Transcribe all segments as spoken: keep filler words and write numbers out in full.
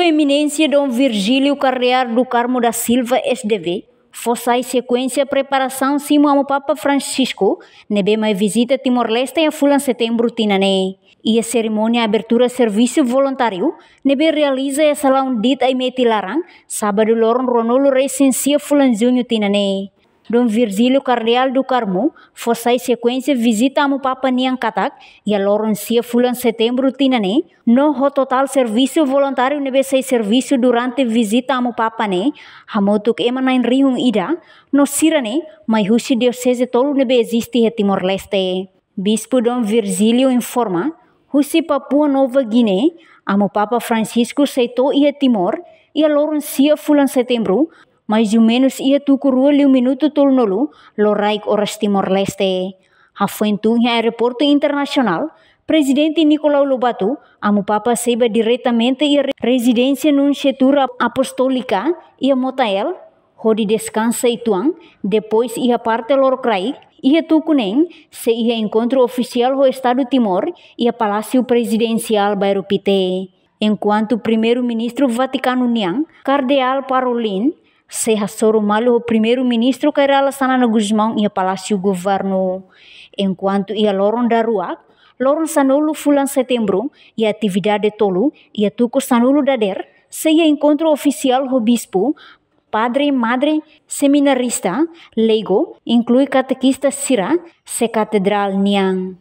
Eminénsia Dom Virgílio Cardeal do Carmo da Silva, S D V, fó sai sekuénsia preparasaun simu Amu Papa Francisco ne'ebé mai vizita Timor-Leste iha fulan Setembru tinan ne'e. Iha serimónia abertura servisu voluntáriu ne'ebé realiza iha salaun D I T Aimeti laran, sábadu loron ruanulu resin sia fulan Juñu tinan ne'e. Dom Virgílio Cardeal do Carmo fó sai sekuénsia vizita Amu Papa nian katak iha loron sia fulan Setembru tinan ne'e, no ho totál servisu voluntáriu ne'ebé sei servisu durante vizita Amu Papa ne'e hamutuk ema na'in rihun ida, no sira-ne'e mai husi dioseze tolu ne'ebé eziste iha Timor-Leste. Bispu Dom Virgílio informa, husi Papua Nova Guiné, Amu Papa Francisco sei to'o iha Timor iha loron sia fulan Setembru, mais ou menus iha tuku rua liu minutu tolunulu, loraik oras Timor-Leste. Hafoin tun iha aeroportu internasionál, Prezidente Nicolau Lobato, Amu Papa sei bá diretamente iha re-, rezidénsia Nunsiatura Apostólika iha Motael, hodi deskansa uitoan, depois iha parte lorokraik, iha tuku neen, sei iha enkontru ofisiál ho Estadu Timor iha Palásiu Prezidensiál Bairru Pité. Enkuantu Primeiru-Ministru Vatikanu nian, Kardeál Parolin, sei hasoru malu ho Primeiru-Ministru Kay Rala Xanana Gusmão iha Palásiu Governu. Enkuantu iha loron daruak, loron sanulu fulan Setembru, iha atividade tolu, iha tuku sanulu dadeer, sei iha enkontru ofisiál ho bispu, padre, madre, seminarista, leigo, inklui katekista sira, sei katedrál nian.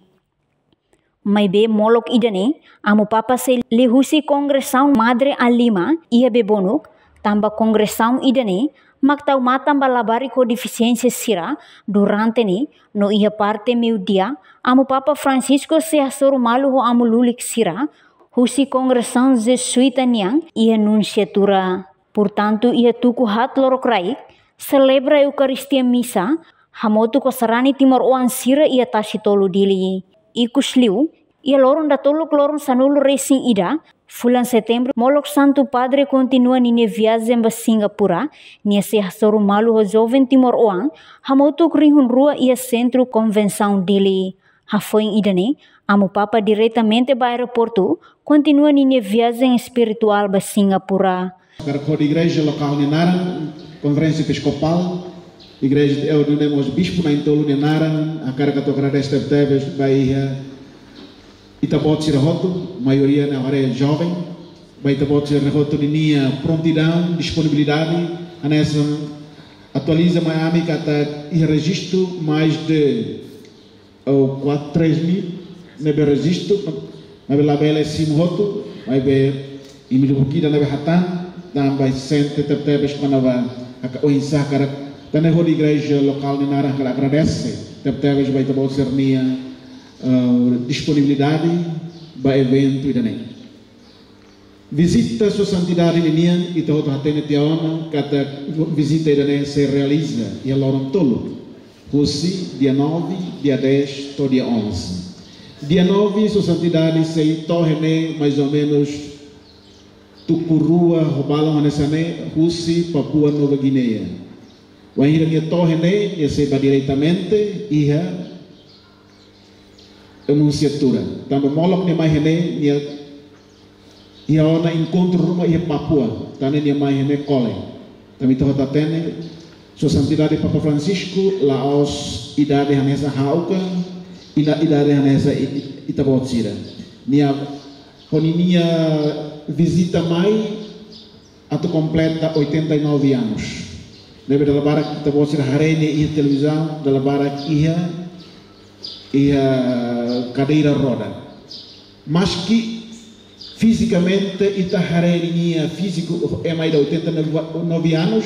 Maibé molok ida-ne'e, Amu Papa sei liuhusi kongresaun Madre Alima iha Bebonuk, tanba kongresaun ida-ne'e mak tau matan ba labarik ho defisiénsia sira durante ne'e, no iha parte meiudia, Amu Papa Francisco sei hasoru malu ho amu lulik sira husi kongregasaun Jesuita nian iha Nunsiatura. Portantu, iha tuku haat lorokraik, selebra Eukaristia Misa hamutuk ho sarani timoroan sira iha Tasi Tolu Dili. Ikusliu, iha loron datoluk loron sanulu resin ida fulan Setembru, molok Santu Padre kontinua ninia viajen ba Singapura, nia sei hasoru malu ho joven timoroan hamutuk rihun rua iha Sentru Konvensaun Dili. Hafoin ida-ne'e, Amu Papa diretamente ba aeroportu, kontinua ninia viajen espirituál ba Singapura. Hakarak hodi igreja lokál nia naran, Konferénsia Episkopál, igreja de Eudune mós bispu na'in-tolu nia naran, hakarak atu agradese tebetebes ba iha ita-boot sira hotu, maioria ne'e haree joven, ba ita-boot sira hotu ninia prontidaun, disponibilidade, hanesan atualiza mai ami katak iha rejistu mais de ou quatro, três mil ne'ebé rejistu, maibé labele simu hotu, maibé imi lubuk ida ne'ebé hatán, tanba sente tebetebes kona-ba haka-, oinsá hakarak, tan ne'e hodi igreja lokál nia naran hakarak agradese tebetebes ba ita-boot sira-nia, eh, disponibilidade ba eventu ida-ne'e. Vizita Sua Santidade ninian, ita hotu hatene tiha ona katak vizita ida-ne'e sei realiza iha loron tolu, husi dia nove, dia dez, to'o dia onze. Dia nove, Sua Santidade sei to'o iha ne'e mais ou menus tuku rua ho balun hanesan ne'e husi Papua Nova Guiné. Wainhira nia to'o iha ne'e, nia sei bá diretamente iha Nunsiatura. Tanba molok nia mai iha ne'e, nia iha ona enkontru ruma iha Papua, tan ne'e nia mai iha ne'e kole. Tanba ita hotu hatene, Sua Santidade Papa Francisco la'ós idade hanesan ha'u ka, ida-, idade hanesan i-, i-, ita-boot sira. Nia, ho ninia vizita mai, atu kompleta oitenta e nove anos. Ne'ebé dala barak ita-boot sira haree nia iha televizaun, dala barak iha, iha kadeira roda. Maski fizikamente ita haree ninia fíziku, ema ida oitenta e nove anos,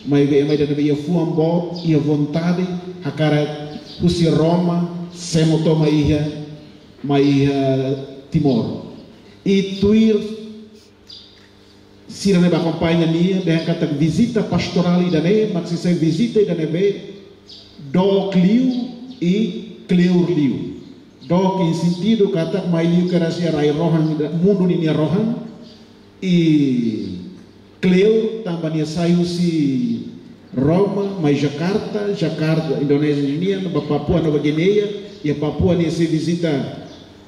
maibé ema ida ne'ebé iha fuan boot, iha vontade, hakarak husi Roma, semo to'o mai iha, mai iha Timor. I tuir sira ne'ebé akompaña nia, dehan katak vizita pastorál ida-ne'e mak sei sai vizita ida ne'ebé dook liu i kleur liu. Dook iha sentidu katak mai liu kedas iha rai rohan, mundu ninia rohan, i kleur tanba nia sai husi Roma, mai Jakarta, Jakarta, Indonézia ninian, ba Papua Nova Guiné, iha Papua nia sei vizita,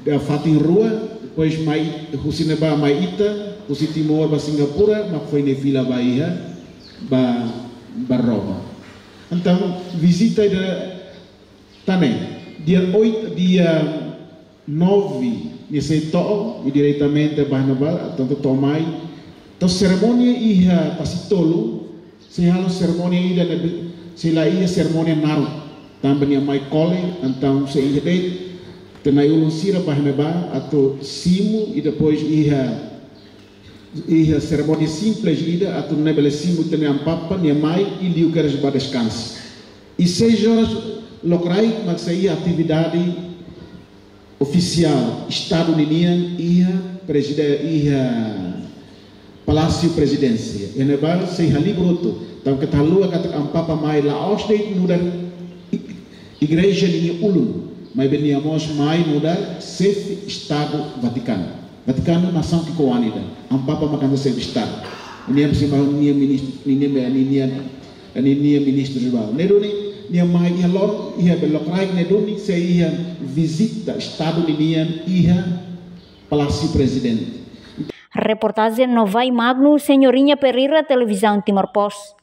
eh, fatin rua, depois mai husi ne'ebá mai ita, husi Timor ba Singapura, mak foin nia fila ba iha, ba, ba Roma. Entaun, vizita ida tan ne'e, dia oito, dia nove, nia sei to'o, i diretamente ba ne'ebá, entaun to'o mai. Entaun serimónia iha Tasitolu, sei halo serimónia ida ne'ebé, sei la iha serimónia naruk. Tanba nia mai kole, entaun sei iha de'it, ita nai-ulun sira ba ne'ebá, atu simu, i depois iha, iha serimónia simples ida, atu nune'e bele simu ita-nia Amu Papa, nia mai, i liu kedas ba deskansa. I seis horas lokraik, mak sei iha atividade ofisiál Estadu ninian iha prezide-, iha Palásiu Prezidénsia. Iha ne'ebá sei halibur hotu. Entaun keta haluha katak Amu Papa mai la'ós de'it nu'udar i-, igreja ninia ulun. Maibé nia mós mai nu'udar xefe Estadu Vatikanu. Vatikanu nasaun ki'ikoan ida. Amu Papa mak hanesan xefe Estadu. Nia mós mai ninia ministru, ninia, ninia, ninia ministru ba. Ne'e duni, nia mai iha loron, iha be lokraik ne'e duni, sei iha vizita Estadu ninian iha Palásiu Prezidente. Reportajen Novai Magno, Senhorinha Pereira, Televizaun Timor Post.